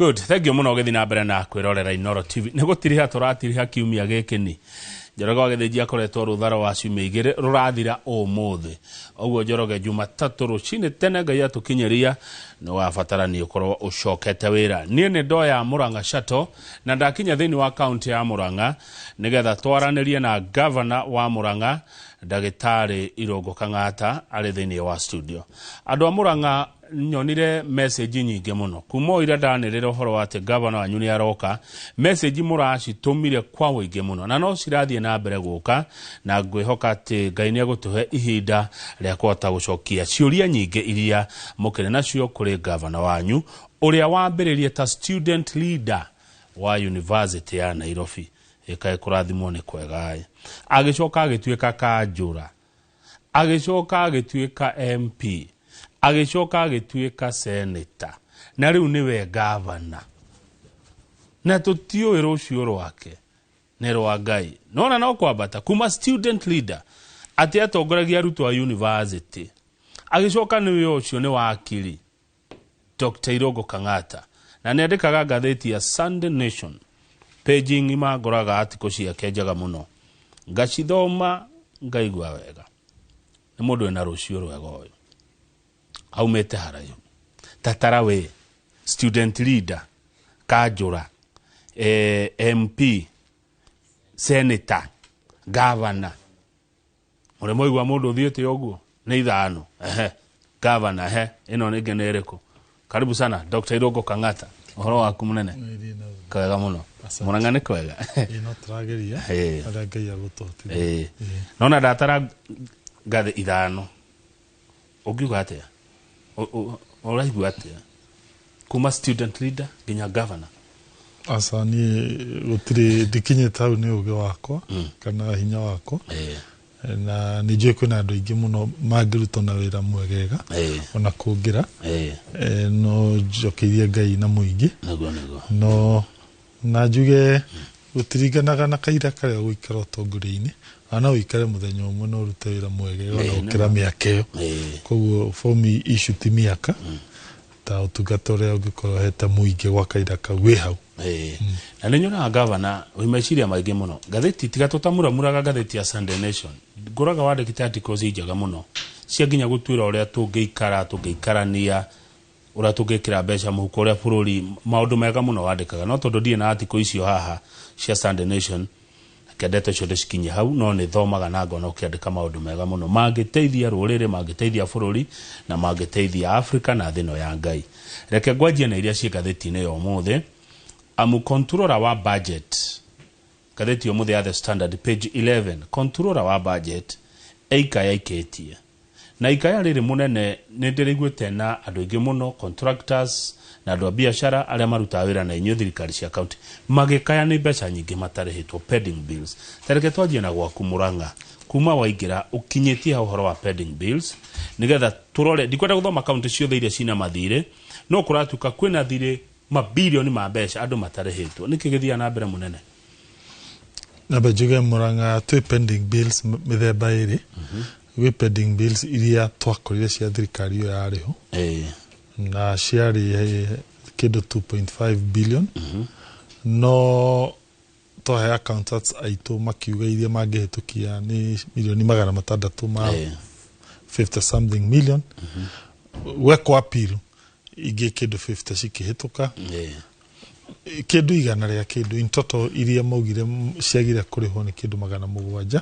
Good, thank you mũno ũgĩthiĩ na mbere na kwĩrorera Inooro TV. Nĩ gũtiriha tũratiriha kiumia gĩkĩ ni. Njoroge wa Gĩthĩnji akoretwo rũtha rwa ciumia igĩrĩ rũrathira ũmũthĩ. Ũguo Njoroge, Jumatatũ rũcinĩ tene Ngai atũkinyĩria nĩ wabatarania ũkorwo ũcokete wĩra. Niĩ nĩ ndoya Murang'a Shuttle na ndakinya thĩinĩ wa kaunti ya Murang'a nĩgetha twaranĩrie na gavana wa Murang'a, Ndagĩtarĩ Irũngũ Kang'ata arĩ thĩinĩ wa studio. Andũ a Murang'a, nyonire message nyingĩ mũno kuma o ira ndanĩrĩra ũhoro wa atĩ gavana wanyu nĩ aroka. Message mũracitũmire kwa ũingĩ mũno na no cirathiĩ na mbere gũka, na ngwĩhoka atĩ Ngai nĩ egũtũhe ihinda rĩa kũhota gũcokia ciũria nyingĩ iria mũkĩrĩ nacio kũrĩ gavana wanyu ũrĩa wambĩrĩrie ta student leader wa University ya Nairobi. Ĩkaĩ kũrathimwo nĩ kwega. Agĩcoka agĩtuĩka kanjũra, agĩcoka agĩtuĩka MP, agĩcoka agĩtuĩka senator, na rĩu nĩwe gavana, na tũtiũĩ rũciũ rwake, nĩ rwa Ngai. Nona no kwambata kuma student leader, atĩ atongoragia arutwo a university, agĩcoka nĩwe ũcio nĩ wakiri Dr. Irũngũ Kang'ata, na nĩ andĩkaga ngathĩti ya Sunday Nation. Page ng'ima ngoraga article ciake njega mũno, ngacithoma ngaigua wega. Nĩ mũndũ wĩna rũciũ rwega ũyũ, aumĩte haraihu. Tatara we student leader, kanjũra, MP, senator, governor. Mũrĩ mwaigua mũndũ ũthiĩte ũguo? Nĩ ithano. Ehe, governor. Ehe, ĩno ĩngĩ nĩ ĩrĩkũ? Karibu sana, Dr. Irũngũ Kang'ata. Ũhoro waku, mũnene? Kwega mũno. Mũrang'a nĩ kwega? Ĩĩ, no tũrageria arĩa Ngai agũtũhotithia. Ĩĩ, nona ndatara ngathĩ ithano, ũngiuga atĩa? Ũraigua atĩa kuma student leader nginya governor? Aca, niĩ gũtirĩ ndikinyĩte hau nĩ ũgĩ wakwa kana hinya wakwa. Na nĩ njũĩ kwĩna andũ aingĩ mũno mangĩruta na wĩra mwegega ona kũngĩra. No njokeirie Ngai na mũingĩ. Nĩguo, nĩguo. No na njuge gũtiringanaga na kaira karĩa ũgũikara ũtongoria-inĩ, ona no ũikare mũthenya ũmwe na ũrute wĩra mwegega ona gũkĩra mĩaka ĩyo. Koguo for me issue ti mĩaka, ta ũtungata ũrĩa ũngĩkorwo ũhete mũingĩ gwa kaira kau wĩ hau. Ĩĩ. Na nĩ nyonaga gavana wĩ meciria maingĩ mũno. Ngathĩti tiga tũtamuramuraga, ngathĩti ya Sunday Nation ngoraga wandĩkĩte articles njega mũno cia nginya gũtuĩra ũrĩa tũngĩikara, tũngĩikarania, ũrĩa tũngĩkĩra mbeca mũhuko, ũrĩa bũrũri, maũndũ mega mũno wandĩkaga. No tondũ ndirĩ na article icio haha cia Sunday Nation, reke ndeto icio ndĩcikinyie hau. No nĩ thomaga na ngona ũkĩandĩka maũndũ mega mũno mangĩteithia rũrĩrĩ, mangĩteithia bũrũri na mangĩteithia Africa na thĩ ĩno ya Ngai. Reke ngwanjie na iria ciĩ ngathĩti-inĩ ya ũmũthĩ, amu controller wa budget, ngathĩti ya ũmũthĩ ya The Standard, page 11, controller wa budget eikaya aikĩtie na ikaya rĩrĩ mũnene. Nĩ ndĩrĩiguĩte na andũ aingĩ mũno, contractors na andũ a biacara arĩa marutaga wĩra na inyuĩ thirikari cia county, magĩkaya nĩ mbeca nyingĩ matarĩhĩtwo, pending bills. Ta reke twanjie na gwaku Murang'a, kuma waingĩra ũkinyĩtie ha ũhoro wa pending bills, nĩgetha tũrore. Ndikwenda gũthoma kaunti ciothe iria cina mathirĩ, no kũratuĩka kwĩna thirĩ mabirioni ma mbeca andũ matarĩhĩtwo. Nĩkĩ gĩthiaga na mbere, mũnene? Nambe njuge Murang'a twĩ pending bills mĩthemba ĩrĩ. Gwĩ pending bills iria twakorire cia thirikari ĩyo yarĩ ho, na ciarĩ kĩndũ 2.5 billion, no twahe accountants aitũ makiuga iria mangĩhĩtũkia nĩ milioni 600 ma 50 something million. Gwekwo appeal ingĩ kĩndũ 50 cikĩhĩtũka, kĩndũ igana rĩa kĩndũ. In total iria maugire ciagire kũrĩhwo nĩ kĩndũ 700.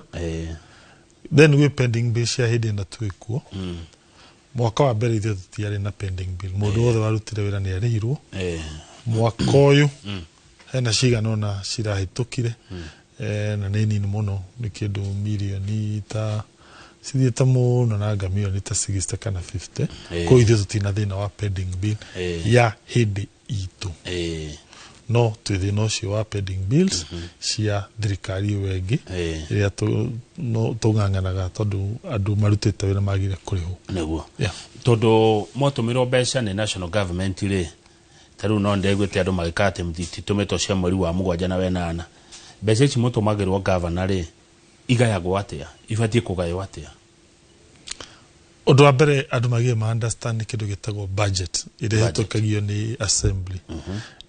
Then gwĩ pending bill cia hĩndĩ ĩno twĩkuo. Mwaka wa mbere ithuĩ tũtiarĩ na pending bill, mũndũ wothe warutire wĩra nĩ arĩhirwo. Mwaka ũyũ hena cigana ũna cirahĩtũkire, na nĩ nini mũno, nĩ kĩndũ mirioni ta cithiĩte mũno na milioni ta 60 kana 50. Koguo ithuĩ tũtina thĩna wa pending bill ya hĩndĩ itũ, no twĩ thĩna ũcio wa pending bills cia thirikari ĩyo ĩngĩ ĩrĩa tũng'ang'anaga tondũ andũ marutĩte wĩra magire kũrĩhwo. Nĩguo. Tondũ mwatũmĩrwo mbeca nĩ national government rĩ, ta rĩu no ndĩraiguĩte andũ magĩka atĩ mũtitũmĩtwo cia mweri wa mũgwanja na wenana. Mbeca ici mũtũmagĩrwo, gavana rĩ, igayagwo atĩa? Ibatiĩ kũgaywo atĩa? Ũndũ wa mbere andũ magire ma understand nĩ kĩndũ gĩtagwo budget ĩrĩa Budget. ĩhĩtũkagio nĩ assembly.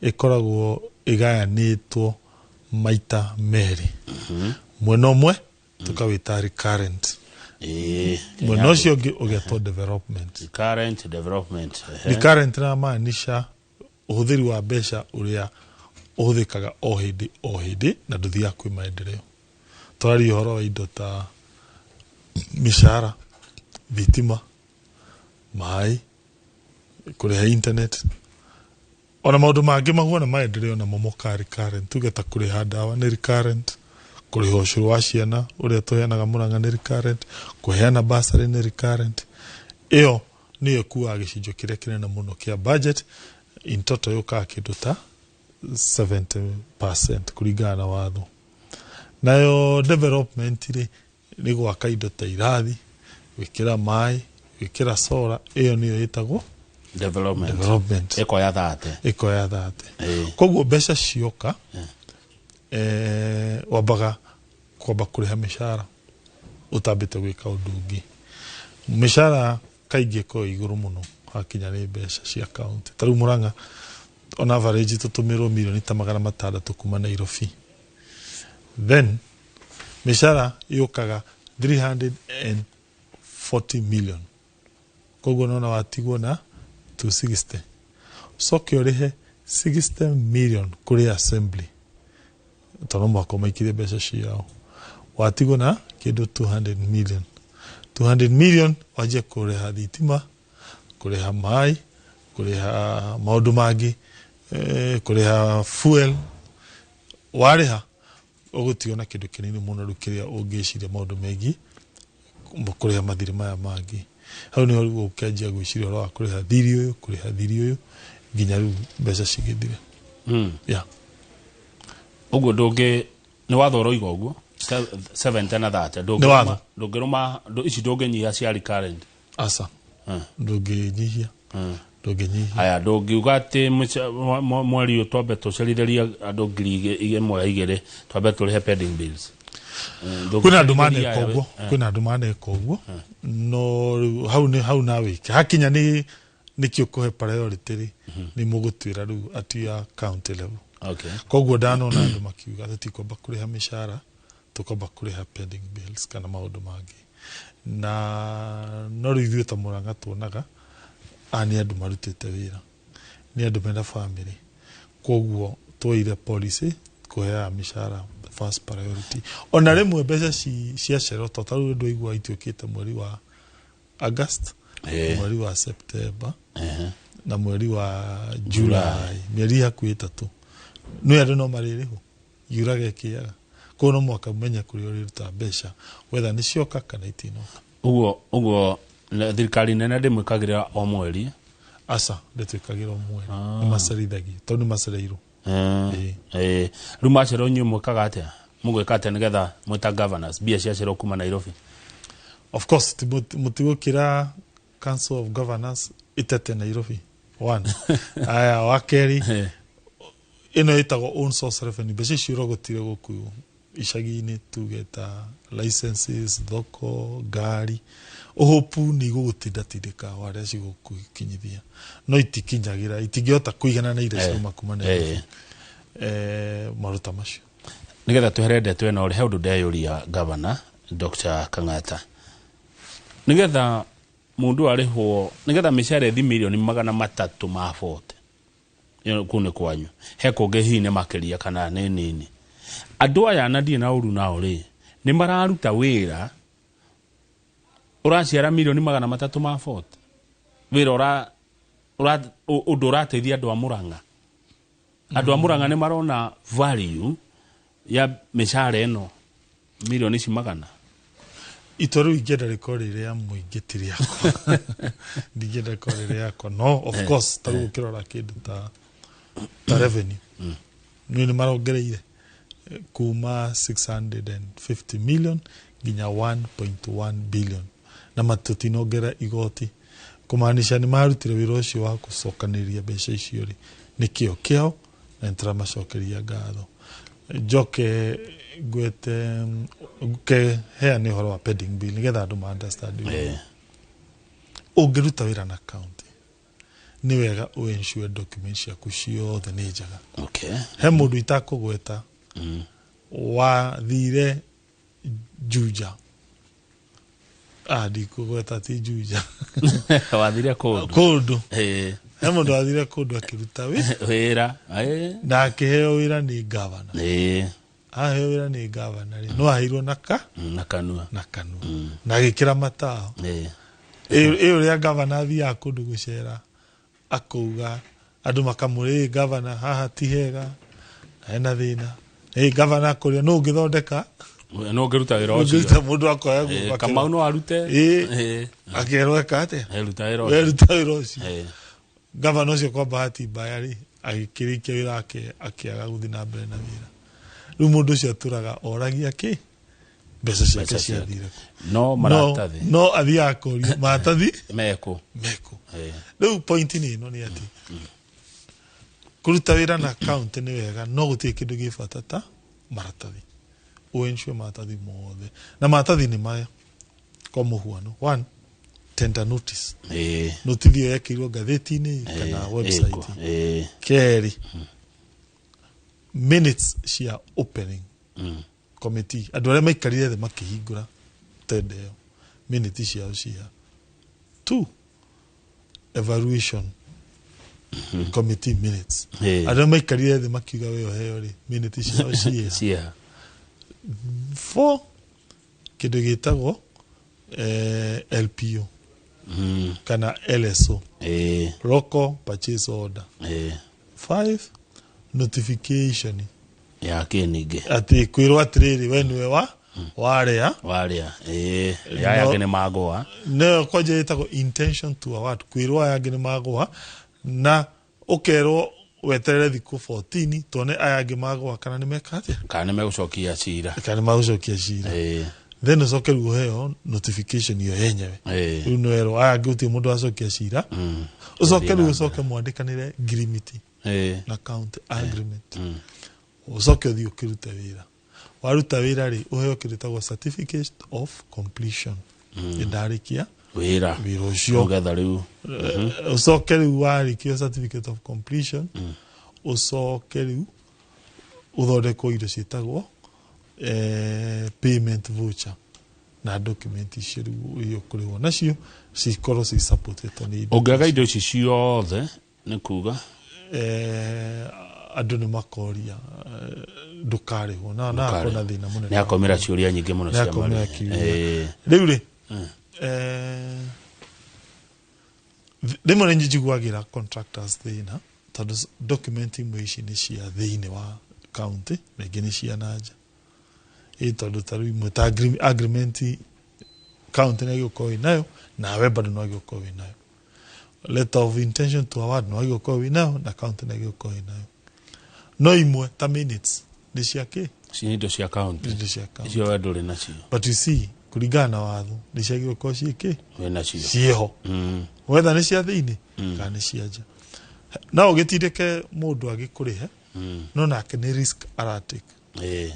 Ĩkoragwo ĩgayanĩtwo maita merĩ. Mwena ũmwe tũkawĩta recurrent, mwena ũcio ũngĩ ũgetwo development. Recurrent, development. Recurrent na maanisha ũhũthĩri wa mbeca ũrĩa ũhũthĩkaga o hĩndĩ o hĩndĩ na ndũthiaga kwĩ maendeleo. Tũraria ũhoro wa indo ta mĩcara, thitima, maĩ, kũrĩha internet, ona maũndũ mangĩ mahuana maendeleo namo mokaga recurrent. Tuge ta kũrĩha ndawa nĩ recurrent, kũrĩha ũcũrũ wa ciana ũrĩa tũheanaga Mũrang'a nĩ recurrent, kũheana bursary nĩ recurrent. Ĩyo nĩyo ĩkuaga gĩcunjĩ kĩrĩa kĩnene mũno kĩa budget. In total yũkaga kĩndũ ta 70% kũringana na watho. Nayo development rĩ, nĩ gwaka indo ta irathi, gwĩkĩra maĩ, gwĩkĩra solar. Ĩyo nĩyo ĩtagwo development. Development. Ĩkoya 30. Ĩkoya 30. Koguo mbeca cioka, wambaga kwamba kũrĩha mĩcara ũtambĩte gwĩka ũndũ ũngĩ. Mĩcara kaingĩ ĩkoragwo igũrũ mũno hakinya nĩ mbeca cia kaunti. Ta rĩu Mũrang'a on average tũtũmĩrwo mirioni ta 600 kuma Nairobi. Then mĩcara yũkaga 340 million, koguo nona watigwo na 260. Ũcoke ũrĩhe 60 million kũrĩ assembly tondũ no mũhaka ũmaikirie mbeca ciao. Watigwo na kĩndũ 200 million. 200 million wanjie kũrĩha thitima, kũrĩha maĩ, kũrĩha maũndũ mangĩ, kũrĩha fuel. Warĩha ũgũtigwo na kĩndũ kĩnini mũno rĩu kĩrĩa ũngĩciria maũndũ megiĩ kũrĩha mathirĩ maya mangĩ. Hau nĩho rĩu ũkĩanjia gwĩciria ũhoro wa kũrĩha thirĩ ũyũ, kũrĩha thirĩ ũyũ, nginya rĩu mbeca cigĩthire. Yeah. Ũguo ndũngĩ, nĩ watho ũroiga ũguo, 70 na 30? Nĩ watho. Ndũngĩrũma ici, ndũngĩnyihia cia recurrent? Aca, ndũngĩnyihia, ndũngĩnyihia. Aya, ndũngiuga atĩ mweri ũyũ twambe tũcerithĩrie andũ ngiri ĩmwe igĩrĩ, twambe tũrĩhe pending bills? Kwĩna andũ ndũngĩcerithĩria maneka aya. Ũguo kwĩna andũ maneka ũguo, no rĩu hau nĩ hau nawe hakinya nĩ nĩkĩ ũkũhe priority rĩ, nĩ mũgũtuĩra rĩu at ya county level. Koguo ndanona andũ makiuga tũtikwamba kũrĩha mĩcara, tũkwamba kũrĩha pending bills kana maũndũ mangĩ. Na no rĩu ithuĩ ta Mũrang'a tuonaga aya nĩ andũ marutĩte wĩra, nĩ andũ mena family, koguo twoire policy kũheaga mĩcara the first priority. Ona rĩmwe mbeca ciacererwo, to ta rĩu ndwaigua itiũkĩte mweri wa August, mweri wa September na mweri wa July, mĩeri hakuhĩ 3, nĩ andũ no marĩrĩhwo yuraga ĩkĩaga. Koguo no mũhaka ũmenye kũrĩa ũrĩruta mbeca, whether nĩ cioka kana itinoka. Ũguo thirikari nene ndĩmwĩkagĩrĩra o mweri? Aca, ndĩtwĩkagĩra o mweri, nĩ macerithagia tondũ nĩ macereirwo. Rĩu macererwo inyuĩ mwĩkaga atĩa? Mũgwĩka atĩa nĩgetha mwĩta governors mbia ciacererwo kuma Nairobi? Of course mũtigũkĩra Council of Governors itete Nairobi one. Aya, wa kerĩ, ĩno ĩtagwo own source revenue, mbeca icio ũrogotire gũkũ icagi-inĩ, tuge ta licenses, thoko, ngari, ũhũpu nĩ igũgũtindatindĩka o harĩa cigũkinyithia, no itikinyagĩra, itingĩhota kũigana na iria ciauma kuma Nairobi. Maruta macio. Nigetha twehere ndeto ĩno rĩ, he ũndũ ndeyũria, Governor Dr. Kang'ata. Nigetha mũndũ arĩhwo, nigetha mĩcara ĩthi mirioni 340, ĩyo kũu nĩ kwanyu, he kũngĩ hihi nĩ makĩria kana nĩ nini. Andũ aya na ndirĩ na ũru nao rĩ, nĩ mararuta wĩra ũraciara mirioni 340, wĩra ũndũ ũrateithia andũ a Mũrang'a? Andũ a Mũrang'a nĩ marona value ya mĩcara ĩno mirioni ici magana? Itua rĩu ingĩenda rĩkorwo rĩ rĩa mũingĩ, ti rĩakwa. Ndingĩenda rĩkorwo rĩ rĩakwa, no of course ta rĩu ũkĩrora kĩndũ ta revenue, nĩ marongereire kuma 650 million nginya 1.1 billion na matũtinongera igoti, kũmaanisha nĩ marutire wĩra ũcio wa gũcokanĩrĩria mbeca icio rĩ, nĩ kĩo kĩao na nĩtũramacokeria ngatho. Njoke ngwete ke heane ũhoro wa pending bill nĩgetha andũ ma understand wega. Ũngĩruta wĩra na county Nĩ wega ũ ensure document ciaku ciothe nĩ njega. Okay. He mũndũ itakũgweta wathire Juja, ah, ndikũgweta, ti Juja. Wathire kũndũ. Kũndũ. Eh. He mũndũ wathire kũndũ akĩruta wĩra. Na akĩheo wĩra nĩ gavana. Aheo wĩra nĩ gavana rĩ, no aheirwo na ka Na kanua. Na kanua na agĩkĩra mataho. Ĩ ũrĩa gavana athiaga kũndũ gũcera akauga, andũ makamũrĩ, "Ĩ gavana, haha ti hega, hena thĩna." Ĩ gavana akũria, "Nũ ũngĩthondeka?" No ũngĩruta wĩra ũcio. Ũngĩruta mũndũ akoya guoko. Kamau no arute. Ĩ. Akerwo eka atĩa? Ruta wĩra we ũcio. Ruta wĩra ũcio. Gavana ũcio kwa bahati mbaya rĩ, agĩkĩrĩkia wĩra wake, akĩaga gũthiĩ na mbere na wĩra. Rĩu mũndũ ũcio atũraga oragia kĩ mbeca ciake Mbeca ciake. ciathire kũ. No maratathi. No athiaga kũrio maratathi mekũ. Mekũ. Rĩu point nĩ ĩno, nĩ atĩ kũruta wĩra na county nĩ wega, no gũtirĩ kĩndũ gĩ bata ta maratathi. Ũ-ensure maratathi mothe, na maratathi nĩ maya, kwa mũhuano, one, tender notice. Notice ĩyo yekĩirwo ngathĩti-inĩ kana website. Ĩkũ. Kerĩ, minutes cia opening committee, andũ arĩa maikarire thĩ makĩhingũra tender ĩyo, minutes ciao cia. Two, evaluation committee minutes, andũ arĩa maikarire thĩ makiuga we ũheo rĩ, minutes ciao ciĩ. Cia. Four, kĩndũ gĩtagwo LPO kana LSO, local purchase order. Five, notification. Ya kĩ ningĩ? Atĩ kwĩrwo atĩrĩrĩ, we nĩwe wa warĩa. Warĩa. Ya yangĩ nĩ magũa. Nayo kwanja ĩtagwo intention to award, kwĩrwo aya angĩ nĩ magũa, na ũkerwo weterere thikũ 14 tuone aya angĩ magũa kana nĩ meka atĩa. Kana nĩ megũcokia cira. Kana nĩ magũcokia cira. Then ũcoke rĩu ũheo notification ĩyo yenyewe. Rĩu nĩ werwo aya angĩ gũtirĩ mũndũ wacokia cira. Ũcoke Gũthiĩ rĩu na ũcoke mwandĩkanĩre ngirimiti na county agreement. Ũcoke ũthiĩ ũkĩrute wĩra. Waruta wĩra rĩ, ũheo kĩndũ gĩtagwo certificate of completion, ndarĩkia wĩra. Wĩra ũcio. Ũgetha rĩu. Ũcoke rĩu warĩkia certificate of completion, ũcoke rĩu ũthondekwo indo ciĩtagwo payment voucher, na document icio rĩu iria ũkũrĩhwo nacio cikorwo ci supported nĩ indo. Ũngĩaga indo ici ciothe nĩ kuga Andũ nĩ makoria, ndũkarĩhwo na akorwo na thĩna mũnene. Nĩ akomĩra ciũria nyingĩ mũno Nĩ cia akomĩra marĩhi. kiuria. Rĩu rĩ, rĩmwe nĩ njiguagĩra contractors thĩna, tondũ document imwe ici nĩ cia thĩinĩ wa county na ingĩ nĩ cia nanja. Ĩ tondũ ta rĩu imwe ta agreement, county nĩ ĩgũkorwo ĩnayo, nawe bado no ĩgũkorwo ĩnayo. Letter of intention to award no ĩgũkorwo ĩnayo, na county nĩ ĩgũkorwo ĩnayo. No imwe ta minutes nĩ cia kĩ? Ci indo cia county. Indo cia county. Icio we ndũrĩ nacio. But you see, kũringana na watho nĩ ciagĩrĩirwo gũkorwo ciĩ kĩ? Wĩ nacio. Ciĩho. Wetha nĩ cia thĩinĩ kana nĩ cia nja, no ũgĩtindĩke mũndũ agĩkũrĩhe, no nake nĩ risk aratake.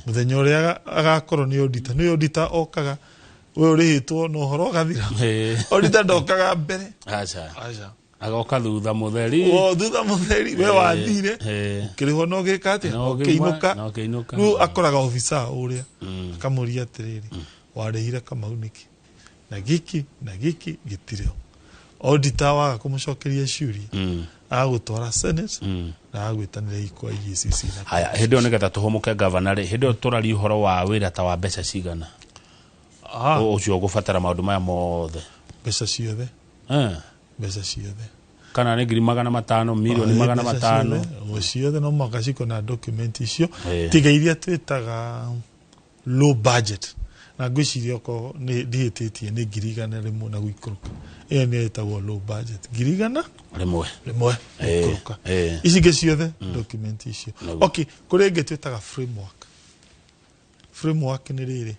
Mũthenya ũrĩa agakorwo nĩ auditor, nĩ auditor okaga, we ũrĩhĩtwo na ũhoro ũgathira. Auditor ndokaga mbere. Aca. Aca. Agoka thutha mũtheri. O thutha mũtheri, we wathire, ũkĩrĩhwo na ũgĩka atĩa? Na ũkĩuma, ũkĩinũka. Na ũkĩinũka. Rĩu akoraga obisa ũrĩa akamũria atĩrĩrĩ, warĩhire Kamau nĩkĩ na gĩkĩ na gĩkĩ gĩtirĩ ho? Auditor waga kũmũcokeria ciũria, agagũtwara Senate na agagwĩtanĩra ikwa EACC na Haya, hĩndĩ ĩyo nĩgetha tũhũmũke, gavana rĩ, hĩndĩ ĩyo tũraria ũhoro wa wĩra ta wa mbeca cigana? Ah, Ũcio ũgũbatara maũndũ maya mothe. Mbeca ciothe. Mbeca ciothe. Kana nĩ 500,000, mirioni Ĩ, magana mbeca matano? Ciothe, o ciothe no mũhaka cikorwo na document icio, tiga iria twĩtaga low budget, na ngwĩciria okorwo nĩ ndihĩtĩtie nĩ 100,000 na gũikũrũka. Ĩyo nĩyo ĩtagwo low budget, ngiri igana rĩmwe. Rĩmwe gũikũrũka. Ici ingĩ ciothe, document icio. Nĩguo. Okay, kũrĩ ĩngĩ twĩtaga framework. Framework nĩ rĩrĩ,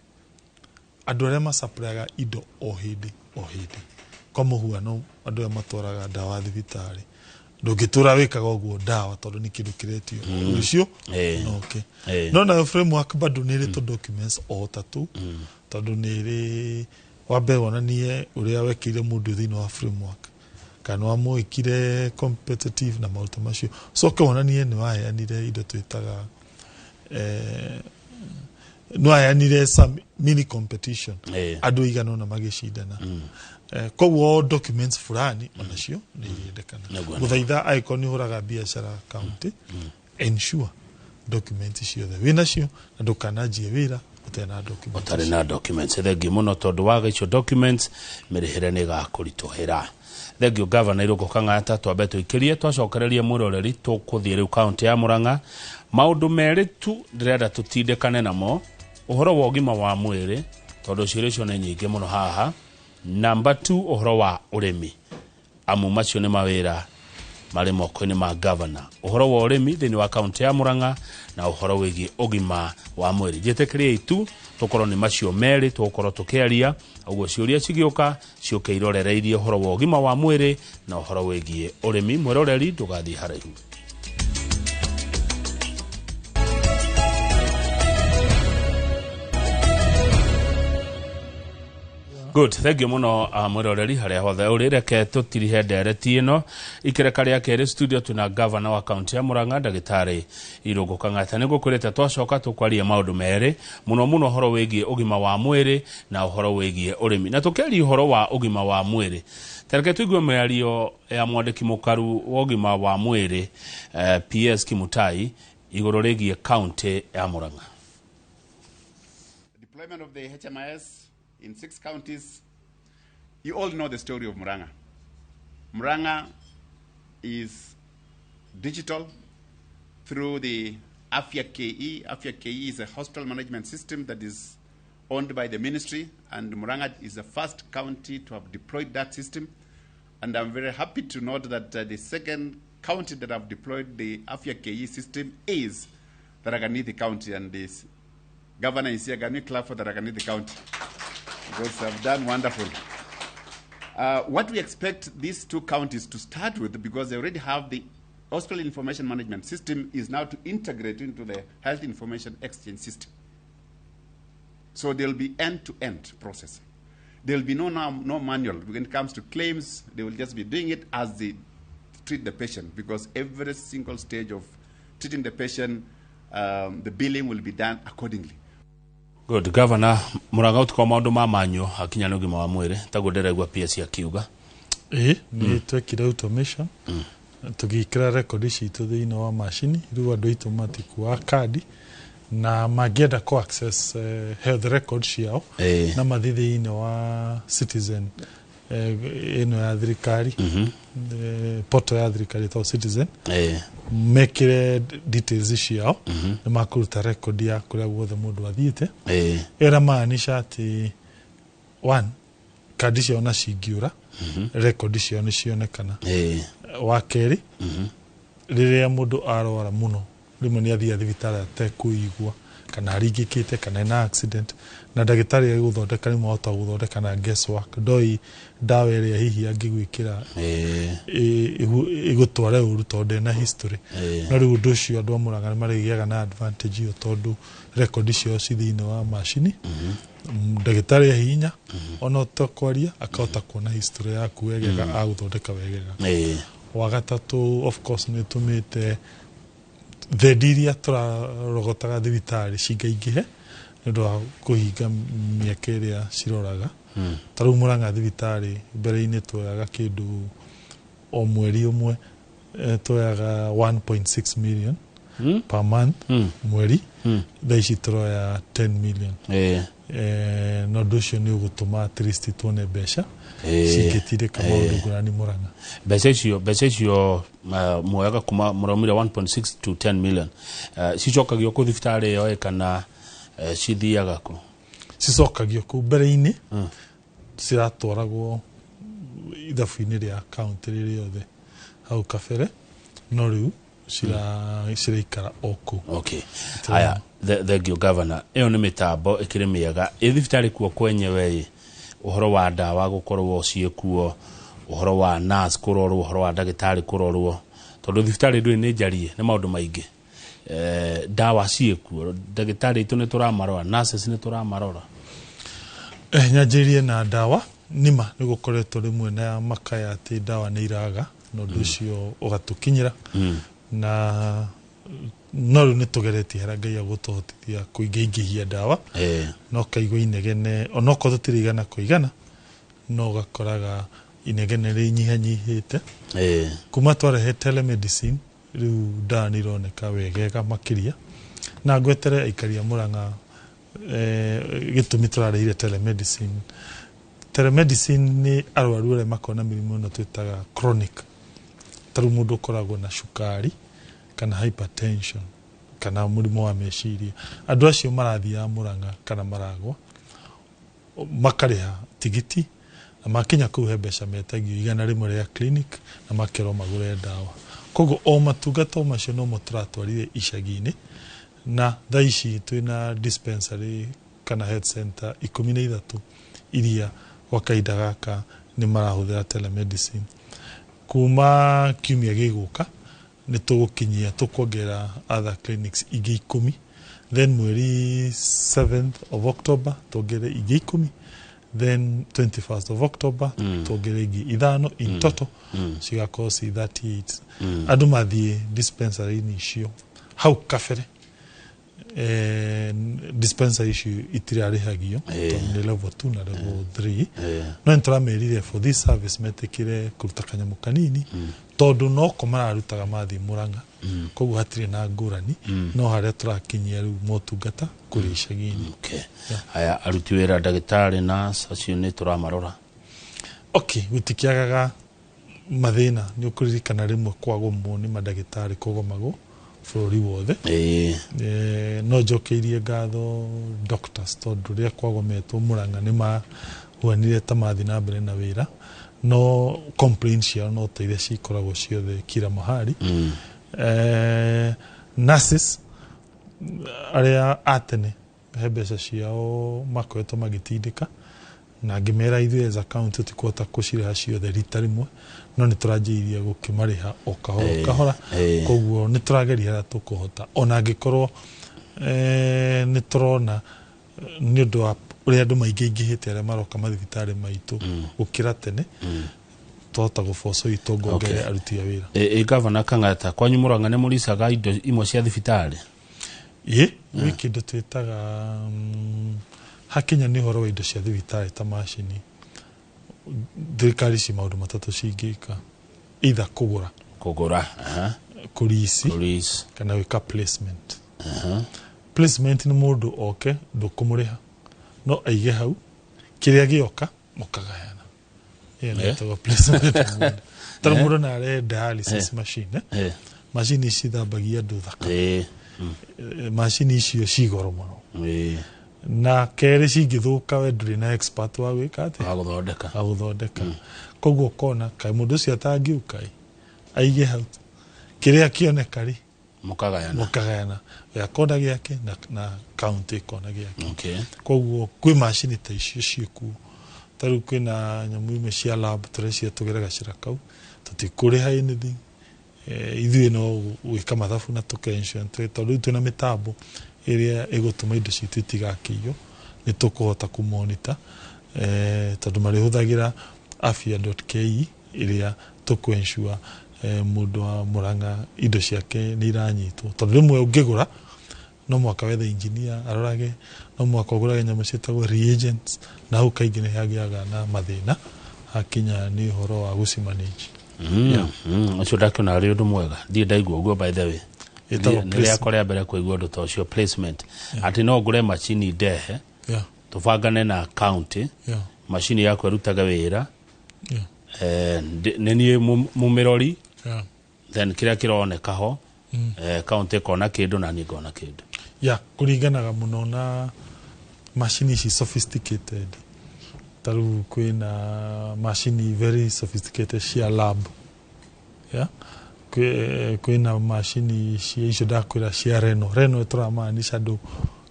andũ arĩa masupplyaga indo o hĩndĩ o hĩndĩ. Kwa mũhuano, andũ arĩa matwaraga ndawa thibitarĩ, ndũngĩtũra wĩkaga ũguo ndawa, tondũ nĩ kĩndũ kĩretio rũciũ. No okay. No nayo framework bado nĩ ĩrĩ tũ documents o ta tu, tondũ nĩ ĩrĩ wa mbere wonanie ũrĩa wekĩire mũndũ thĩinĩ wa framework. Kana nĩ wamwĩkire competitive na maũndũ macio. Ũcoke wonanie nĩ waheanire indo twĩtaga nĩ waheanire some mini competition, andũ igana ũna magĩcindana. Koguo documents fulani onacio nĩ irendekana. Gũthaitha, angĩkorwo nĩ ũhũraga biacara county, ensure documents ciothe wĩnacio na ndũkananjie wĩra ũtarĩ na documents. Ũtarĩ na documents. Thengiũ mũno, tondũ waga icio documents, mĩrĩhĩre nĩ ĩgakũritũhĩra. Thengiũ, Gavana Irũngũ Kang'ata. Twambe tũikĩrie, twacokereria mwĩroreri, tũkũthiĩ rĩu kaunti ya Murang'a. Maũndũ merĩ tu ndĩrenda tũtindĩkane namo, ũhoro wa ũgima wa mwĩrĩ, tondũ ciũria icio nĩ nyingĩ mũno haha. Namba 2, ũhoro wa ũrĩmi, amu macio nĩ mawĩra marĩ moko-inĩ ma gavana, ũhoro wa ũrĩmi thĩinĩ wa kaunti ya Murang'a na ũhoro wĩgiĩ ũgima wa mwĩrĩ. Njĩtĩkĩriei tu tũkorwo nĩ macio merĩ tũgũkorwo tũkĩaria. Ũguo ciũria cigĩũka, ciũke irorereirie ũhoro wa ũgima wa mwĩrĩ na ũhoro wĩgiĩ ũrĩmi. Mwĩroreri, ndũgathiĩ haraihu. Good, thank you muno, mwiroreri haria hothe uri. Reke tutirihe ndereti ino ikereka ria keri. Studio tuna governor wa kaunti ya Murang'a, Ndagitari Irungu Kang'ata. Nĩ ngũkwĩrĩte twacoka tũkwaria maũndũ merĩ mũno mũno, ũhoro wĩgiĩ ũgima wa mwĩrĩ na ũhoro wĩgiĩ ũrĩmi. Na tũkĩaria ũhoro wa ũgima wa mwĩrĩ, tareke tũigue mĩario ya mwandĩki mũkaru wa ũgima wa mwĩrĩ, PS Kimutai, igũrũ rĩgiĩ kaunti ya Murang'a. Deployment of the HMIS in 6 counties. You all know the story of Murang'a. Murang'a is digital through the Afya KE. Afya KE is a hospital management system that is owned by the ministry, and Murang'a is the first county to have deployed that system. And I'm very happy to note that the second county that have deployed the Afya KE system is Tharaka Nithi County, and this governor is here. Can we clap for Tharaka Nithi County? Because they've done wonderful. What we expect these 2 counties to start with, because they already have the hospital information management system, is now to integrate into the health information exchange system. So there'll be end-to-end process. There'll be no manual. When it comes to claims, they will just be doing it as they treat the patient, because every single stage of treating the patient, the billing will be done accordingly. Good, Governor. Murang'a ũtukwa maũndũ ma manyo hakinya nĩ ũgima wa mwĩrĩ, taguo ndĩraigua PS akiuga. Ĩĩ, nĩ twekire automation, tũgĩkĩra rekondi citũ thĩinĩ wa macini. Rĩu andũ aitũ matikuaga kandi, na mangĩenda kũ access health record ciao, na mathiĩ thĩinĩ wa Citizen, ĩno ya thirikari, portal ya thirikari ĩtagwo Citizen, mekĩre details ciao, nĩ makũruta record ya kũrĩa guothe mũndũ athiĩte. Ĩra maanisha atĩ one, kandi ciao na cingĩũra, rekondi ciao nĩ cionekana. Wa kerĩ, rĩrĩa mũndũ arwara mũno, rĩmwe nĩ athiaga thibitarĩ atekũigua kana aringĩkĩte kana ena accident, na ndagĩtarĩ agĩgũthondeka rĩmwe ahota gũthondeka na guesswork, ndoi ndawa ĩrĩa hihi angĩgwĩkĩra ĩgũtware ũru tondũ ndena history. No rĩu ũndũ ũcio, andũ a Murang'a nĩ marĩgĩaga na advantage ĩyo, tondũ rekondi ciao ci thĩinĩ wa macini. Ndagĩtarĩ ahihinya ona ũtakwaria, akahota kuona history yaku wegega, agũthondeka wegega. Wa gatatũ, of course, nĩ ĩtũmĩte thendi iria tũrarogotaga thibitarĩ cingaingĩhe nĩ ũndũ wa kũhinga mĩeke ĩrĩa ciroraga. Ta rĩu Murang'a thibitarĩ, mbere-inĩ tuoyaga kĩndũ o mweri ũmwe, tuoyaga 1.6 million per month, mweri. Thaa ici tũroya 10 million. Na ũndũ ũcio nĩ ũgũtũma at least tuone mbeca cingĩtindĩka maũndũ ngũrani Murang'a. Mbeca icio muoyaga kuma mũraumire 1.6 to 10 million, cicokagio kũ thibitarĩ ĩyo ĩ, kana cithiaga kũ? Cicokagio kũu. Mbere-inĩ ciratwaragwo ithabu-inĩ rĩa kaunti rĩrĩothe hau kabere, no rĩu ciraikara o kũu. Okay, haya, thank you, Governor. Ĩyo nĩ mĩtambo ĩkĩrĩ mĩega. Ĩ thibitarĩ kuo kwenyewe ĩ, ũhoro wa ndawa gũkorwo ciĩkuo, ũhoro wa nurse kũrorwo, ũhoro wa ndagĩtarĩ kũrorwo, tondũ thibitarĩ ndũĩ nĩ njarie nĩ maũndũ maingĩ, ndawa ciĩkuo, ndagĩtarĩ aitũ nĩ tũramarora, nurses nĩ tũramarora? Nyanjĩrĩrie na ndawa. Nĩma nĩ gũkoretwo rĩmwe na makaya atĩ ndawa nĩ iraga na ũndũ ũcio ũgatũkinyĩra, na no rĩu nĩ tũgeretie harĩa Ngai agũtũhotithia kũingĩingĩhia ndawa. No kaigua inegene onokorwo tũtirĩ igana kwa igana, no ũgakoraga inegene rĩnyihanyihĩte. Kuma twarehe telemedicine, rĩu ndawa nĩ ironeka wegega makĩria, na ngwetere aikari a Murang'a gĩtũmi tũrarehire telemedicine. Telemedicine nĩ arwaru arĩa makoragwo na mĩrimũ ĩno twĩtaga chronic, ta rĩu mũndũ ũkoragwo na cukari kana hypertension kana mũrimũ wa meciria. Andũ acio marathiaga Murang'a kana maragwa, makarĩha tigiti, na makinya kũu he mbeca metagio 100 rĩa clinic na makerwo magũre ndawa. Koguo o matungata o macio nomo tũratwarire icagi-inĩ, na thaa ici twĩna dispensary kana health center 13 iria gwa kahinda gaka nĩ marahũthĩra telemedicine. Kuma kiumia gĩgũka nĩ tũgũkinyia, tũkuongerera other clinics ingĩ 10, then mweri 7th of October tuongerere ingĩ 10, then 21st of October tuongerere ingĩ 5. In total cigakorwo ci 38. Andũ mathiĩ dispensary-inĩ icio hau kabere, dispensary icio itirarĩhagio tondũ nĩ level 2 na level 3, no nĩ tũramerire for this service metĩkĩre kũruta kanyamũ kanini, tondũ noko mararutaga mathiĩ Murang'a, koguo hatirĩ na ngũrani, no harĩa tũrakinyia rĩu motungata kũrĩ icagi-inĩ. Okay. Aya aruti wĩra, ndagĩtarĩ, nurse, acio nĩ tũramarora? Okay, gũtikĩagaga mathĩna. Nĩ ũkũririkana rĩmwe kwagomwo nĩ mandagĩtarĩ, kũgomagwo bũrũri wothe. No njokeirie ngatho doctors, tondũ rĩrĩa kwagometwo Murang'a nĩ mahuanire ta mathiĩ na mbere na wĩra, no complaints ciao no ta iria cikoragwo ciothe kila mahali. Nurses arĩa a tene he mbeca ciao makoretwo magĩtindĩka, na ngĩmera ithuĩ as a county tũtikũhota kũcirĩha ciothe rita rĩmwe, no nĩ tũranjĩrĩria gũkĩmarĩha o kahora o kahora. Koguo nĩ tũrageria harĩa tũkũhota, ona angĩkorwo nĩ tũrona nĩ ũndũ wa ũrĩa andũ maingĩingĩhĩte arĩa maroka mathibitarĩ maitũ gũkĩra tene, twahota gũboco itũ ngongere aruti a wĩra. Gavana Kang'ata, kwanyu Murang'a nĩ mũricaga indo imwe cia thibitarĩ? Ĩ, gwĩ kĩndũ twĩtaga hakinya nĩ ũhoro wa indo cia thibitarĩ ta macini, thirikari ci maũndũ matatũ cingĩka: either kũgũra, Kũgũra, aha. Kũrici, Police. kana gwĩka placement. Placement nĩ mũndũ oke, ndũkũmũrĩha, no aige hau, kĩrĩa gĩoka mũkagayana. Ĩyo nĩ ĩtagwo placement. Tarĩ mũndũ no arehe dialysis machine, eh? Macini ici cithambagia andũ thakame. Macini icio ci goro mũno, na kerĩ cingĩthũka we ndũrĩ na expert wa gwĩka atĩa? Wa gũthondeka. Wa gũthondeka. Koguo ũkona kaĩ mũndũ ũcio atangĩũka ĩ, aige hau, kĩrĩa kĩoneka rĩ, Mũkagayana. Mũkagayana, we akona gĩake na county ĩkona gĩake. Koguo kwĩ macini ta icio ciĩkuo. Ta rĩu kwĩna nyamũ imwe cia lab tũrecia tũgere gacĩra kau, tũtikũrĩha anything. Ithuĩ no gwĩka mathabu na tũke-ensure tondũ rĩu twĩna mĩtambo ĩrĩa ĩgũtũma indo citũ itigakĩiywo, nĩ tũkũhota kũmonita, tondũ marĩhũthagĩra afya.ke ĩrĩa tũkũ-ensure mũndũ wa Murang'a indo ciake nĩ iranyitwo, tondũ rĩmwe ũngĩgũra no mũhaka wethe engineer arorage, no mũhaka ũgũrage nyamũ ciĩtagwo reagents, na hau kaingĩ nĩ hagĩaga na mathĩna hakinya nĩ ũhoro wa gũcimanage. Ũcio ndakĩona arĩ ũndũ mwega, ndirĩ ndaigua ũguo, by the way. Ĩtagwo Nĩ placement. rĩakwa rĩa mbere kũigua ũndũ ta ũcio, placement, atĩ no ngũre macini ndehe, tũbangane na county, macini yakwa ĩrutage wĩra, nĩ niĩ mũmĩrori, then kĩrĩa kĩroneka ho, county ĩkona kĩndũ na niĩ ngona kĩndũ. Ya, kũringanaga mũno na macini ici sophisticated. Ta rĩu kwĩna macini very sophisticated cia lab, yeah? Kwĩna macini cia icio ndakwĩra cia reno. Reno tũramaanisha andũ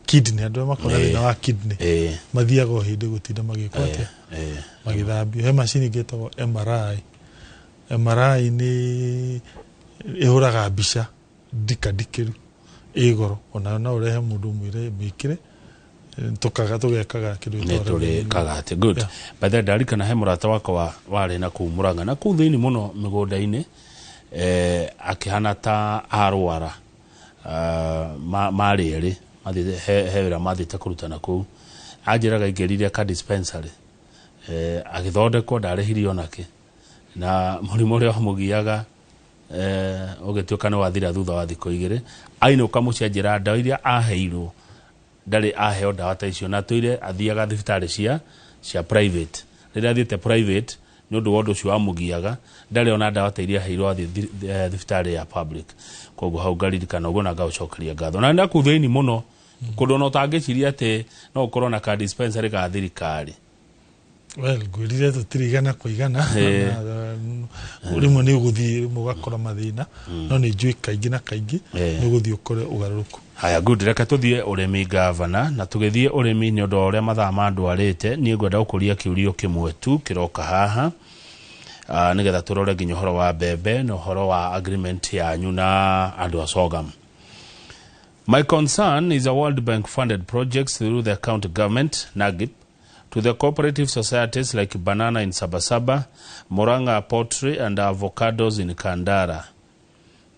kidney, andũ arĩa makoragwo na thĩna wa kidney, mathiaga o hĩndĩ gũtinda magĩkwo atĩa? Magĩthambio. He macini ĩngĩ ĩtagwo MRI. MRI nĩ ĩhũraga mbica ndikandikĩru, ĩ goro, onayo no ũrehe mũndũ ũmwĩre mĩkĩre. Tukaga tugekaga kindu nĩ tũrĩ kagate. Good. By the way, ndarikana he mũrata wakwa warĩ na kũu Murang'a na kũu thĩinĩ mũno mĩgũnda-inĩ, akĩhana ta arwara. Marĩ erĩ mathiĩte he wĩra mathiĩte kũruta na kũu, anjĩraga aingĩrire ka dispensary, agĩthondekwo, ndarĩhirie onake, na mũrimũ ũrĩa wamũgiaga ũgĩtuĩka nĩ wathira thutha wa thikũ 2. Ainũka mũciĩ, anjĩra ndawa iria aheirwo ndarĩ aheo ndawa ta icio, na tũire athiaga thibitarĩ cia private. Rĩrĩa athiĩte private, nĩ ũndũ wa ũndũ ũcio wamũgiaga, ndarĩ ona ndawa ta iria aheirwo athiĩ thibitarĩ ya public. Koguo hau ngaririkana ũguo na ngagũcokeria ngatho, na nĩ kũu thĩinĩ mũno, kũndũ ona ũtangĩciria atĩ no ũkorwo na ka dispensary ga thirikari. Well, ngwĩrire tũtirĩ igana kwa igana. Na, rĩmwe nĩ ũgũthiĩ, rĩmwe ũgakora mathĩna, no nĩ njũĩ kaingĩ na kaingĩ nĩ ũgũthiĩ ũkore ũgarũrũku. Haya, good. Reke tũthiĩ ũrĩmi, gavana. Na tũgĩthiĩ ũrĩmi, nĩ ũndũ wa ũrĩa mathaa mandwarĩte, niĩ ngwenda gũkũria kĩũrio kĩmwe tu kĩroka haha, nĩgetha tũrore nginya ũhoro wa mbembe na ũhoro wa agreement yanyu na andũ a sorghum. My concern is a World Bank funded projects through the county government, NAGIP, to the cooperative societies like banana in Sabasaba, Murang'a poultry and avocados in Kandara.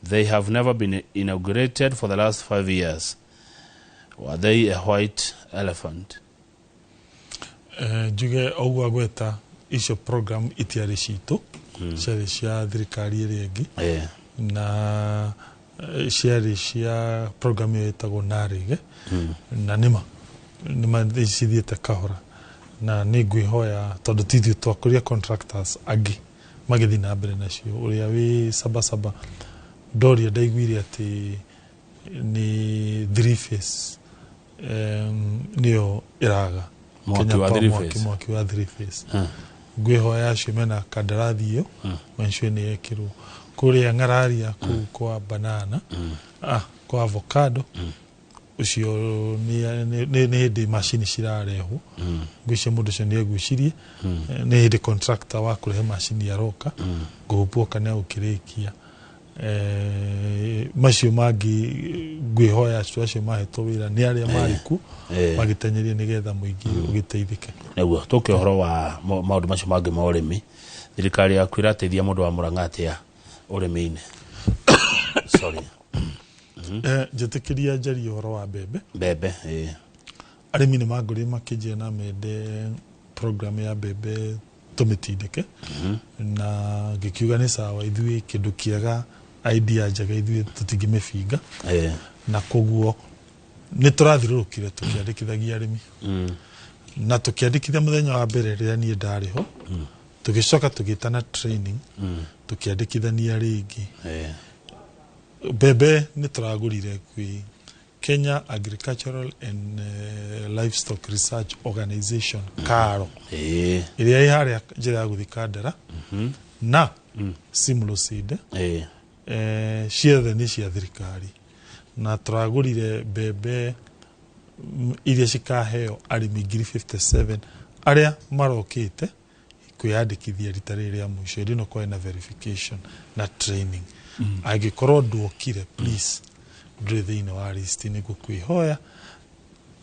They have never been inaugurated for the last 5 years. Were they a white elephant? Njuge ũguo agweta icio program itiarĩ citũ, ciarĩ cia thirikari ĩrĩa ĩngĩ, na ciarĩ cia program ĩyo ĩtagwo narĩge, na nĩma nĩma cithiĩte kahora, na nĩ ngwĩhoya tondũ ti ithuĩ twakũria contractors angĩ magĩthiĩ na mbere nacio. Ũrĩa wĩ Sabasaba ndoria, ndaiguire atĩ nĩ three phase, nĩyo ĩraga. Mwaki Kenya wa Power, three mwaki, phase. Mwaki wa three phase. Ngwĩhoya acio mena kandarathi ĩyo mancio nĩ yekĩrwo kũrĩa ng'araria kũu kwa banana, kwa avocado ũcio nĩ hĩndĩ macini cirarehwo. Ngwĩciria mũndũ ũcio nĩ egucirie nĩ hĩndĩ contractor wa kũrehe macini aroka, ngũhupwo kana agũkĩrĩkia. Macio mangĩ ngwĩhoya acio mahetwo wĩra nĩ arĩa marĩ kuo magĩtenyerie nĩgetha mũingĩ ũgĩteithĩke. Nĩguo tũke ũhoro wa maũndũ macio mangĩ ma ũrĩmi, thirikari yaku ĩrateithia mũndũ wa Murang'a atĩa ũrĩmi-inĩ? Sorry. Njĩtĩkĩria njarie ũhoro wa mbembe. Mbembe, ĩĩ. Arĩmi nĩ mangorire makĩnjĩra na mende program ya mbembe tũmĩtindĩke, na ngĩkiuga nĩ sawa, ithuĩ kĩndũ kĩega, idea njega, ithuĩ tũtingĩmĩbinga. Na koguo nĩ tũrathiũrũrũkire tũkĩandĩkithagia arĩmi, na tũkĩandĩkithia mũthenya wa mbere rĩrĩa niĩ ndarĩ ho, tũgĩcoka tũgĩtana training, tũkĩandĩkithania rĩngĩ. Mbembe nĩ tũragũrire kwĩ Kenya Agricultural and Livestock Research Organization, KARO, ĩrĩa ĩ harĩa njĩra ya gũthiĩ Kandara, na Simlo Seed. Ciothe nĩ cia thirikari, na tũragũrire mbembe iria cikaheo arĩmi 57,000 arĩa marokĩte kwĩyandĩkithia rita rĩrĩ rĩa mũico. Hĩndĩ ĩno kwarĩ na verification na training. Angĩkorwo ndwokire, please, ndũrĩ thĩinĩ wa list, nĩ ngũkwĩhoya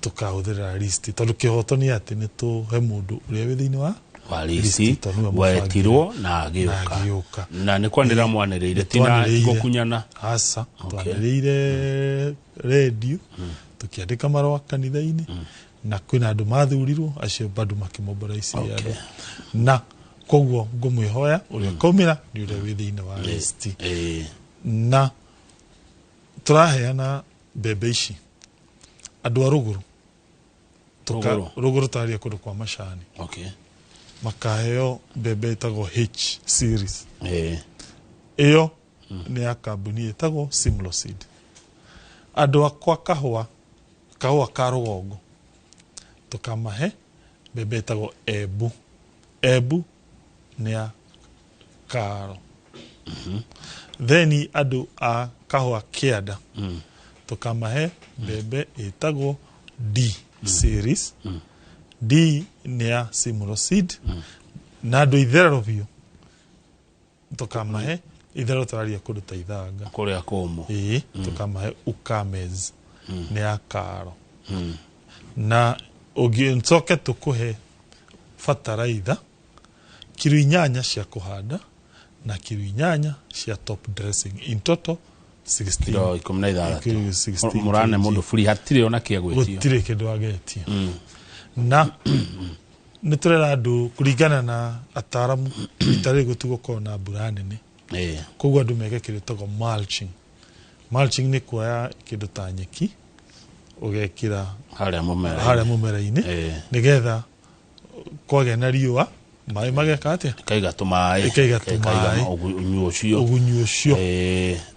tũkahũthĩra list, tondũ kĩhoto nĩ atĩ nĩ tũhe mũndũ ũrĩa wĩ thĩinĩ wa wa listi. Tondũ nĩwe Wetirwo na na agĩũka. Agĩũka. Na nĩ kwanĩrĩra mwanĩrĩire, tina Twanĩrĩire. gũkunyana? Aca, twanĩrĩire redio, tũkĩandĩka marũa kanitha-inĩ, na kwĩna andũ mathurirwo acio bado makĩmobilize andũ, na koguo ngũmwĩhoya ũrĩa ũkaumĩra nĩ ũrĩa wĩ thĩinĩ wa listi. Na tũraheana mbembe ici andũ a rũgũrũ. Rũgũrũ? Rũgũrũ taria kũndũ kwa macani, makaheo mbembe ĩtagwo H series. Ĩyo nĩ ya kambuni ĩtagwo Simlo Seed. Andũ akwa kahũa, kahũa ka rũgongo, tũkamahe mbembe ĩtagwo Embu. Embu nĩ ya Karo. Then andũ a kahũa kĩanda tũkamahe mbembe ĩtagwo D series. D nĩ ya Simlo Seed. Na andũ itherero biũ tũkamahe, itherero tũraria kũndũ ta Ithanga, kũrĩa kũmũ. Ĩĩ, tũkamahe Ukamez, nĩ ya Karo. Na ũngĩcoke tũkũhe bataraitha kiro 8 cia kũhanda na kiro 8 cia top dressing, in total 16 kiro 16. Kiro 16 Mũrane kg. Mũndũ buri hatirĩ ona kĩa gwĩtio. Gũtirĩ kĩndũ agetio. Na nĩ tũrera andũ kũringana na ataramu rita rĩrĩ gũtigũkorwo na mbura nene, koguo andũ meke kĩndũ gĩtagwo mulching. Mulching nĩ kuoya kĩndũ ta nyeki ũgekĩra harĩa mũmera harĩa mũmera-inĩ, nĩgetha kwagĩa na riũa maĩ mageka atĩa? Ĩkaiga tũmaĩ. Ĩkaiga tũmaĩ. Ũgunyu ũcio. Ũgunyu ũcio.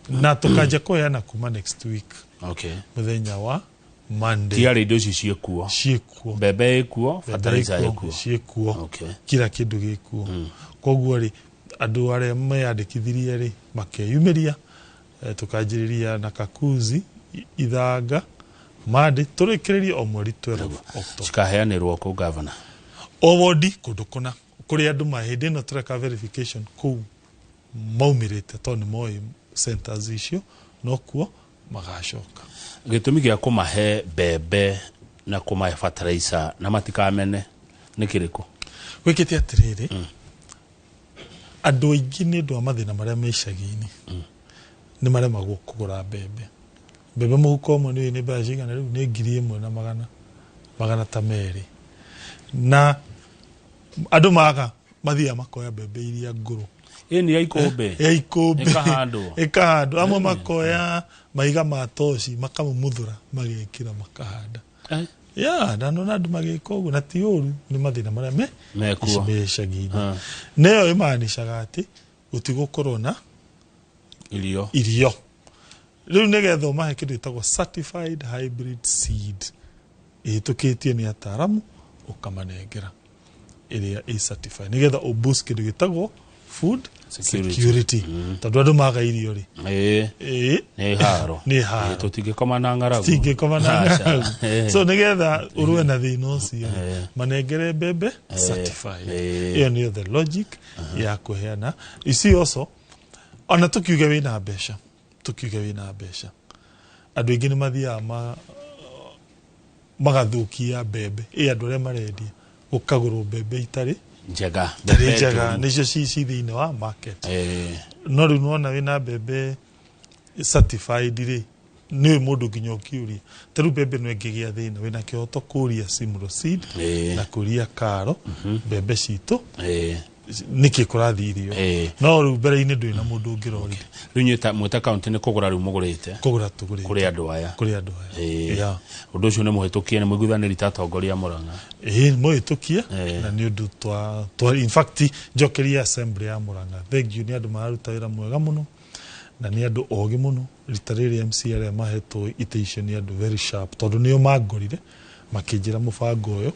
Na tũkanjia kũheana kuma next week, mũthenya wa Monday. Tiarĩ indo ici ciĩkuo? Ciĩkuo. Mbembe ĩkuo, fertilizer ĩkuo? Ciĩkuo. Kila kĩndũ gĩkuo. Koguo rĩ, andũ arĩa meyandĩkithirie rĩ makeyumĩria, tũkanjĩrĩria na Kakuzi, Ithanga, Monday, tũrĩkĩrĩrie o mweri 12 October. Cikaheanĩrwo kũ, gavana? O wodi, kũndũ kũna kũrĩa andũ ma hĩndĩ ĩno tũreka verification kũu maumĩrĩte, tondũ nĩ moĩ centers icio nokuo magacoka. Gĩtũmi gĩa kũmahe mbembe na kũmahe fertilizer na matikamene nĩ kĩrĩkũ? Gwĩkĩte atĩrĩrĩ, andũ aingĩ nĩ ũndũ wa mathĩna marĩa me icagi-inĩ nĩ maremagwo kũgũra mbembe. Mbembe mũhuko ũmwe nĩ mbeca cigana rĩu? Nĩ 1,000 na magana ta merĩ, na andũ maga mathiaga makoya mbembe iria ngũrũ. Ĩ nĩ ya ikũmbĩ. Ya ikũmbĩ. Ĩkahandwo. Ĩkahandwo. Amwe makoya mahiga ma toci makamumuthũra magekĩra makahanda. Ya ndanona andũ magĩka ũguo, na ti ũru, nĩ mathĩna marĩa me Mekuo. me icagi-inĩ. Nayo ĩmaanishaga atĩ gũtigũkorwo na irio. Irio rĩu nĩgetha ũmahe kĩndũ gĩtagwo certified hybrid seed ĩhĩtũkĩtio nĩ ataramu, ũkamanengera ĩrĩa ĩ certified nĩgetha ũboost kĩndũ gĩtagwo food security. Security. Tondũ andũ maga irio rĩ, Nĩ haro. Nĩ haro. Tũtingĩkoma na ng'aragu. Tingĩkoma na Aca. ng'aragu. So nĩgetha ũrũe na thĩna ũcio rĩ, manengere mbembe certified. Ĩyo nĩyo the logic ya kũheana ici. Also ona tũkiuge wĩna mbeca, tũkiuge wĩna mbeca, andũ aingĩ nĩ mathiaga magathũkia mbembe. Ĩ andũ arĩa marendia gũkagũrwo mbembe itarĩ njega. Itarĩ mbembe njega. njũru. Nĩcio ci thĩinĩ wa market. No rĩu nĩwona wĩna mbembe certified rĩ, nĩũĩ mũndũ nginya ũkĩũria ta rĩu mbembe no ĩngĩgĩa thĩna, wĩna kĩhoto kũria Simro Seed na kũria Karo mbembe citũ nĩkĩ kũrathiĩ irio. No rĩu mbere-inĩ ndũrĩ na mũndũ ũngĩrorire. Rĩu inyuĩ ta mwĩta kaunti nĩ kũgũra rĩu mũgũrĩte? Kũgũra tũgũrĩte. Kũrĩ andũ aya. Kũrĩ andũ aya. Yeah. Ũndũ ũcio nĩ mũhĩtũkie, nĩ mũiguithanĩri ta atongoria a Mũrang'a? Ĩĩ, mũhĩtũkie, na nĩ ũndũ twa in fact njokeria assembly ya Mũrang'a thank you, nĩ andũ mararuta wĩra mwega mũno na nĩ andũ ogĩ mũno. Rita rĩrĩ MC arĩa mahetwo itĩ icio nĩ andũ very sharp, tondũ nĩo mangorire makĩnjĩra mũbango ũyũ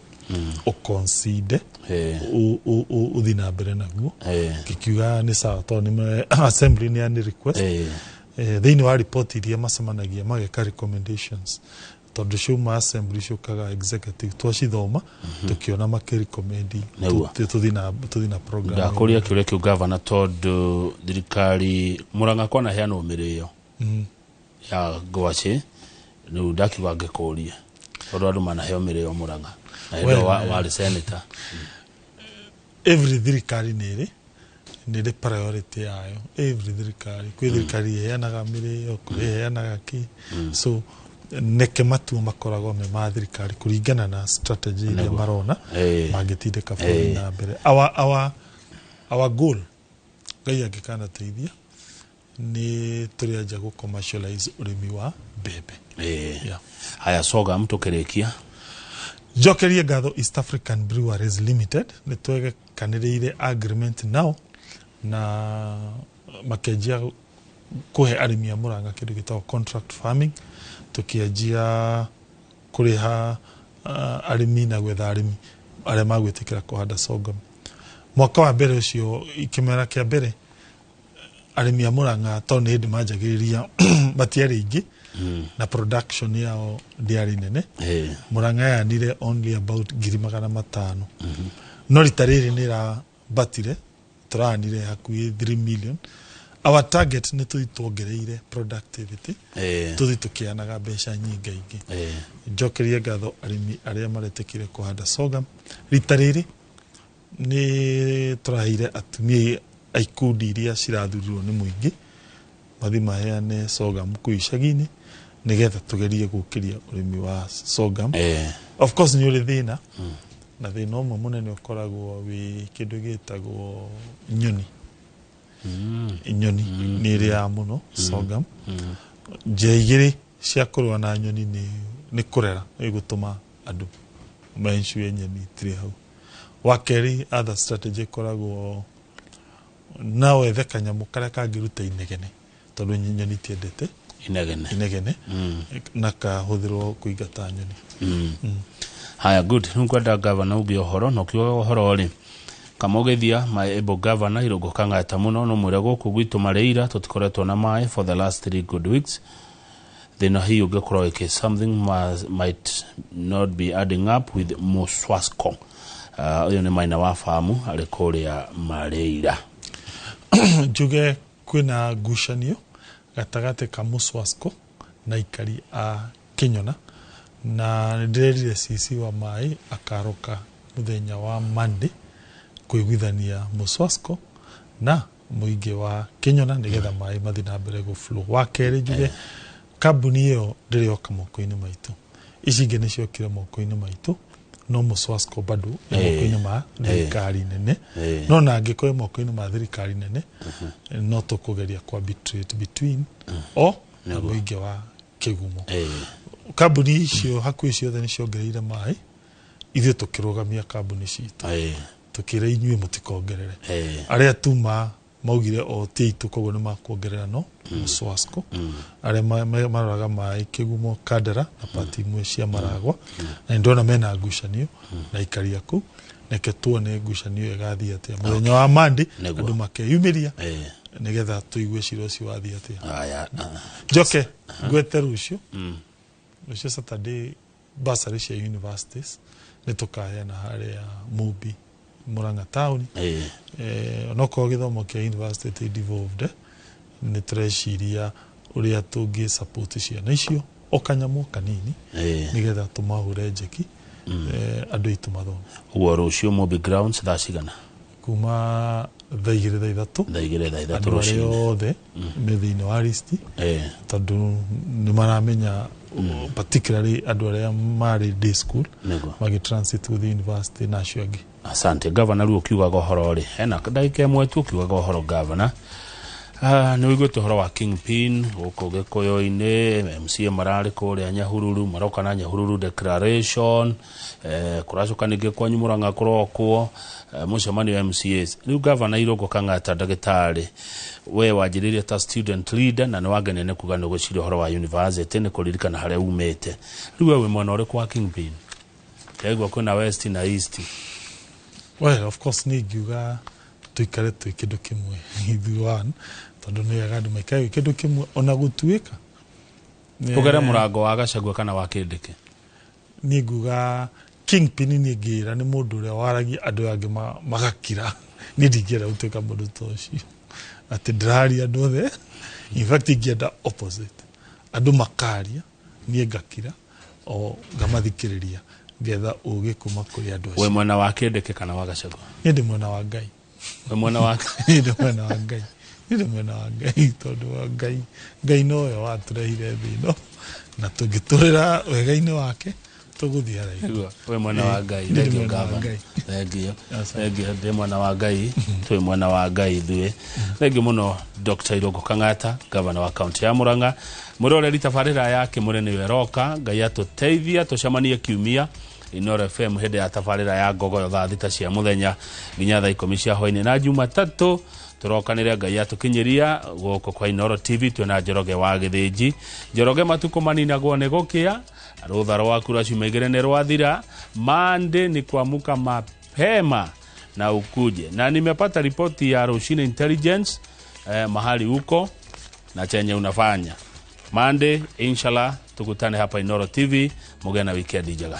ũconcede, ũthiĩ na mbere naguo. Ngĩkiuga nĩ sawa, tondũ nĩ assembly nĩ yani request. Thĩinĩ wa report iria macemanagia mageka recommendations, tondũ ciauma assembly ciũkaga executive, twacithoma tũkĩona makĩrecommend tũthiĩ na program. Ndakũria kĩũria kĩu, gavana, tondũ thirikari Mũrang'a kwanaheanwo mĩrĩo ya ngwacĩ. Rĩu ndakiuga ngĩkũrie tondũ andũ manaheo mĩrĩo Mũrang'a na hĩndĩ ĩyo warĩ senator. Every thirikari nĩ ĩrĩ priority yayo. Every thirikari, kwĩ thirikari ĩheanaga mĩrĩo, kwĩ ĩheanaga kĩ. So neke matua makoragwo me ma thirikari kũringana na strategy iria marona mangĩtindĩka bũrũri na mbere. Our goal, Ngai angĩkanateithia, nĩ tũrĩanjia gũ commercialize ũrĩmi wa mbembe. Yeah. Haya, sorghum tũkĩrĩkia. Njokerie ngatho East African Breweries Limited, nĩ twegekanĩrĩire agreement nao na makenjia kũhe arĩmi a Mũrang'a kĩndũ gĩtagwo contract farming. Tũkĩanjia kũrĩha arĩmi na gwetha arĩmi arĩa magwĩtĩkĩra kũhanda sorghum. Mwaka wa mbere ũcio, kĩmera kĩa mbere, arĩmi a Mũrang'a tondũ nĩ hĩndĩ manjagĩrĩria matiarĩ aingĩ na production yao ndĩarĩ nene. Mũrang'a yanire only about 500,000, no rita rĩrĩ nĩ ĩrambatire, tũranire hakuhĩ 3 million. Our target nĩ tũthi tuongereire productivity, tũthi tũkĩanaga mbeca nyingaingĩ. Njokerie ngatho arĩmi arĩa maretĩkire kũhanda sorghum. Rita rĩrĩ nĩ tũraheire atumia a ikundi iria cirathurirwo nĩ mũingĩ mathi maheane sorghum kũu icagi-inĩ, nĩgetha tũgerie gũkĩria ũrĩmi wa sorghum. Of course nĩ ũrĩ thĩna, na thĩna ũmwe mũnene ũkoragwo wĩ kĩndũ gĩtagwo nyoni. Nyoni nĩ ĩrĩaga mũno sorghum. Njĩra igĩrĩ cia kũrũa na nyoni nĩ kũrera, ĩgũtũma andũ mencue nyeni itirĩ hau. Wa kerĩ, other strategy ĩkoragwo no wethe kanyamũ karĩa kangĩruta inegene, tondũ nyoni itiendete inegene. Inegene, na kahũthĩrwo kũingata nyoni. Haya, good. Rĩu ngwenda gavana uge ũhoro, na ũkiugaga ũhoro rĩ, kamũgĩthia my able governor Irũngũ Kang'ata mũno, no mwĩre gũkũ gwitũ Mareira tũtikoretwo na maĩ for the last 3 good weeks. Thĩna hihi ũngĩkorwo ĩkĩ something might not be adding up with Muswasco. Ũyũ nĩ maina wa famu arĩ kũrĩa Mareira. Njuge kwĩna ngucanio gatagatĩ ka Muswasco na aikari a Kĩnyona, na nĩndĩrerire CC wa maĩ akaroka mũthenya wa Monday kũiguithania Muswasco na mũingĩ wa Kĩnyona, nĩgetha maĩ mathiĩ na mbere gũ flow. Wa kerĩ, njuge kambuni ĩyo ndĩrĩ yoka moko-inĩ maitũ, ici ingĩ nĩ ciokire moko-inĩ maitũ, no Muswasco bado ĩ moko-inĩ ma thirikari nene. No na angĩkorwo ĩ moko-inĩ ma thirikari nene, no tũkũgeria ku arbitrate between o na mũingĩ wa Kĩgumo. Kambuni icio hakuhĩ ciothe nĩ ciongereire maĩ, ithuĩ tũkĩrũgamia kambuni citũ, tũkĩra inyuĩ mũtikongerere. Arĩa tuma maugire o ti aitũ, koguo nĩ makuongerera, no Muswasco arĩa maroraga maĩ Kĩgumo, Kandara na pati imwe cia Maragwa, na nĩ ndona mena ngucanio na aikari a kũu. Reke tuone ngucanio ĩyo ĩgathiĩ atĩa mũthenya wa Monday. Andũ makeyumĩria nĩgetha tũigue cira ũcio wathiĩ atĩa. Haya. Njoke ngwete rũciũ, rũciũ Saturday, bursary cia universities nĩ tũkaheana harĩa Mubi, Murang'a town. Onokorwo gĩthomo kĩa university ti devolved, nĩ tũreciria ũrĩa tũngĩ support ciana icio o kanyamũ kanini, nĩgetha tũmahũre njeki, andũ aitũ mathome. Ũguo rũciũ Mobi Grounds thaa cigana? Kuma thaa 2, thaa 3. Thaa 2, thaa 3 Andũ arĩa rũcinĩ. Othe me thĩinĩ wa listi, tondũ nĩ maramenya, particularly andũ arĩa marĩ day school magĩ transit gũthiĩ university na acio angĩ. Asante, gavana. Rĩu ũkiugaga ũhoro rĩ, hena ndagĩka ĩmwe tu, ũkiugaga ũhoro, gavana. Nĩ ũiguĩte ũhoro wa kingpin gũkũ Gĩkũyũ-inĩ, MCA mararĩ kũrĩa Nyahururu, maroka na Nyahururu declaration, kũracoka ningĩ kwanyu Mũrang'a kũrokwo mũcemanio wa MCAs. Rĩu gavana Irũngũ Kang'ata, ndagĩtarĩ, we wanjĩrĩirie ta student leader na nĩ wangenia nĩ kuga nĩ ũgwĩciria ũhoro wa university, nĩ kũririkana harĩa umĩte. Rĩu we wĩ mwena ũrĩkũ wa kingpin? Ndaigua kwĩna west na east. Well, of course nĩ ingiuga tũikare twĩ kĩndũ kĩmwe ithuĩ one, tondũ nĩ wega andũ maikare gwĩ kĩndũ kĩmwe, ona gũtuĩka Tũgere mũrango wa Gachagua kana wa Kĩndĩkĩ? Niĩ nguga kingpin, niĩ ngĩra nĩ mũndũ ũrĩa waragia andũ angĩ magakira. Niĩ ndingĩenda gũtuĩka mũndũ ta ũcio atĩ ndĩraria andũ othe. In fact, ingĩenda opposite, andũ makaria, niĩ ngakira o ngamathikĩrĩria, ngetha ũgĩ kuma kũrĩ andũ Wĩ acio. Mwena wa Kĩndĩkĩ kana wa Gachagua? Niĩ ndĩ mwena wa Ngai. Wĩ mwena wa Niĩ ndĩ mwena wa Ngai, niĩ ndĩ mwena wa Ngai, tondũ wa Ngai, Ngai nowe watũrehire thĩ ĩno, na tũngĩtũrĩra wega-inĩ wake tũgũthiĩ haraihu. Nĩguo, wĩ mwena wa Ngai. Niĩ ndĩ Thank you, mwena wa Gavana. Ngai. Thank you. Asante. Thank you. Ndĩ mwena wa Ngai, twĩ mwena wa Ngai ithuĩ. Thank you mũno, Dr. Irũngũ Kang'ata, gavana wa kaunti ya Murang'a. Mwĩroreri, tabarĩra ya Kĩmũrĩ nĩyo ĩroka. Ngai atũteithia tũcemanie kiumia Inoro FM hĩndĩ ya tabarĩra ya Ngogoyo thaa 6 cia mũthenya nginya thaa 10 cia hwainĩ, na Jumatatũ tũrokanĩre Ngai atũkinyĩria gũkũ kwa Inoro TV twĩna Njoroge wa Gĩthĩnji. Njoroge, matukũ maninagwo nĩ gũkĩa, rũtha rwaku rwa ciumia 2 nĩ rwathira. Monday ni kuamuka mapema na ukuje, na nimepata ripoti ya Rushine Intelligence, mahali uko na chenye unafanya. Monday, inshallah, tukutane hapa Inoro TV. Muge na weekend njega.